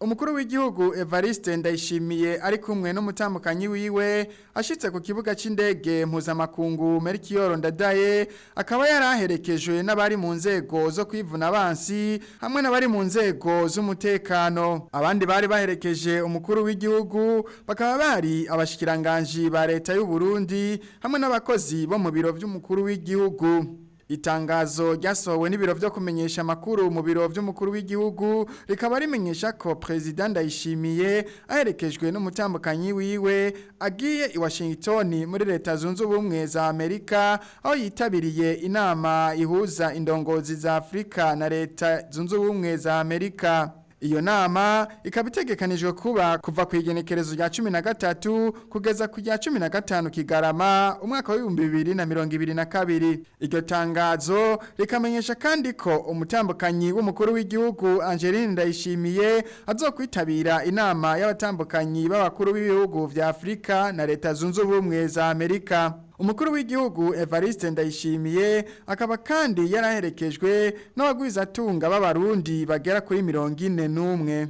Umukuru w'igihugu Evariste Ndayishimiye ari kumwe n'umutambukanyi wiwe ashitse ku kibuga c'indege mpuzamakungu Melchior Ndadaye akaba yaraherekejwe n'abari mu nzego zo kwivuna abansi hamwe n'abari mu nzego z'umutekano. Abandi bari baherekeje umukuru w'igihugu bakaba bari abashikiranganji ba leta y'u Burundi hamwe n'abakozi bo mu biro vy'umukuru w'igihugu. Itangazo ryasohowe n'ibiro vyo kumenyesha amakuru mu biro vy'umukuru w'igihugu rikaba rimenyesha ko President Ndayishimiye aherekejwe n'umutambukanyi wiwe agiye i Washington muri leta zunze ubumwe za Amerika aho yitabiriye inama ihuza indongozi za Afrika na leta zunze ubumwe za Amerika. Iyo nama ikaba itegekanijwe kuba kuva ku igenekerezo rya 13 kugeza ku rya 15 Kigarama umwaka wa 2022. Iryo tangazo rikamenyesha kandi ko umutambukanyi w'umukuru w'igihugu Angeline Ndayishimiye azokwitabira inama y'abatambukanyi b'abakuru b'ibihugu vya Afrika na leta zunze ubumwe za Amerika. Umukuru w'igihugu Evariste Ndayishimiye akaba kandi yaraherekejwe n'abagwizatunga b'abarundi bagera kuri 41.